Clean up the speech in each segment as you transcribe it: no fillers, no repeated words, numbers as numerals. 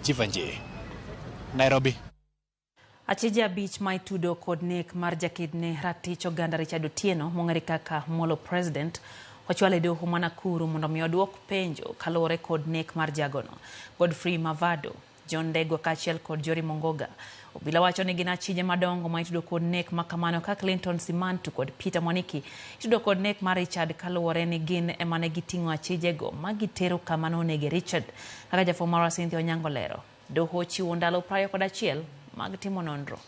Jivanjee, Nairobi. Achije abich ma itudo kod nek mar jakedne ratich oganda Richard Otieno mong'ere kaka Molo President ochwal e doho ma Nakuru mondo mi oduok penjo kaluwore kod nek mar jagono. Godfrey Mavado, John Ndegwa kaachiel kod Jory Mongoga. Obila wacho ni gin achije madongo ma itudo kod nek ma kamano ka Clinton Simantu kod Peter Mwaniki itudo kod nek mar Richard kaluwore ni gin ema ne giting'o achijego ma gitero kama nonege Richard. Kaka jafwambo marwa Cynthia Onyango lero, doho ochiwo ndalo 21 mag timo nonro.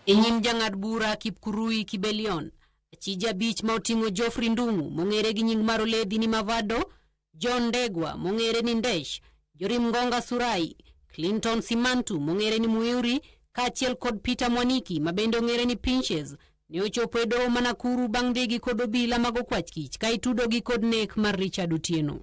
E nyim jang'ad bura Kipkurui Kibelion, achije abich ma oting'o Geoffrey Ndung'u mong'ere gi nying mar Oledhi ni Mavado, John Ndegwa mong'ere ni Ndesh, Jorim Ngonga Surai, Clinton Simantu mong'ere ni Muiuri, kaachiel kod Peter Mwaniki ma bende ong'ere ni Pinches, ne ochopo e doho ma Nakuru bang' dhigi kod obila mag okwach kich ka itudogi kod nek mar Richard Otieno.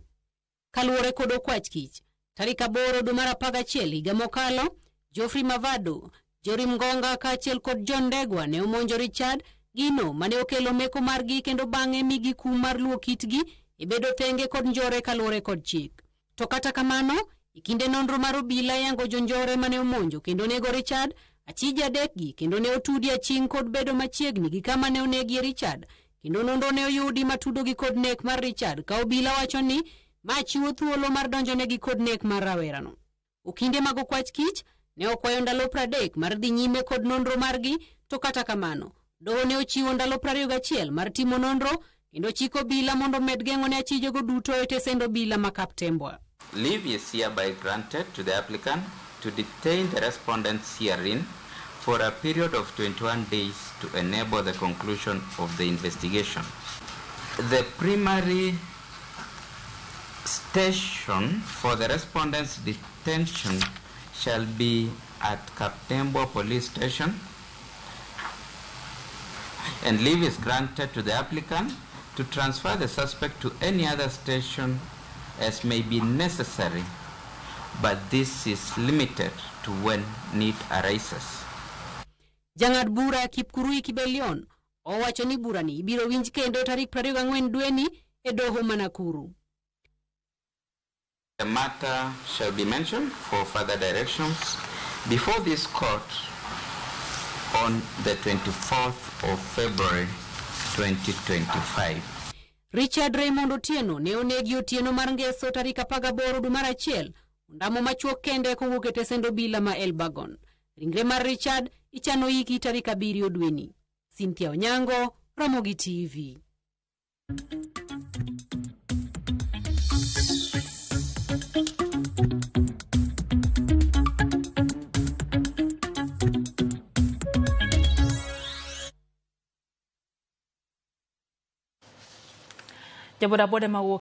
Kaluwore kod okwach kich, tarik 8 dwe mar 11 higa mokalo, Geoffrey Mavado, Jorim Ngonga kaachiel kod John Ndegwa ne omonjo Richard, gino mane okelo meko margi kendo bang'e migi kum mar luwo kitgi e bedo thenge kod njore kaluwore kod chik. To kata kamano, e kinde nonro mar obila yango jonjore mane omonjo kendo nego Richard, achije adekgi kendo ne otudi aching' kod bedo machiegni gi kama ne onegie Richard, kendo nonro ne oyudi matudogi kod nek mar Richard ka obila wacho ni ma chiwo thuolo mar donjonegi kod nek mar rawerano. Okinde mag okwach kich ne okwayo ndalo 30 mar dhi nyime kod nonro margi, to kata kamano, doho ne ochiwo ndalo 21 mar timo nonro kendo chiko obila mondo omed geng'o ne achijego duto e tesend obila ma Kaptembwa. Leave is hereby granted to the applicant to detain the respondents herein for a period of 21 days to enable the conclusion of the investigation. The primary station for the respondents' detention shall be at Kaptembwa Police Station, and leave is granted to the applicant to transfer the suspect to any other station as may be necessary, but this is limited to when need arises. Jang'ad bura Kipkurui Kibelion owacho ni burani ibiro winj kendo tarik 24 dweni e doho ma Nakuru. The matter shall be mentioned for further directions before this court on the 24th of February 2025. Richard Raymond Otieno ne onegi otieno mar ngeso tarik 18 dwe mar achiel, ondamo machuok kende kowuok e tesend obila ma Elbagon. Ringre mar Richard ichano iki tarik 7 dweni. Cynthia Onyango, Ramogi TV. Jabodaboda mawuok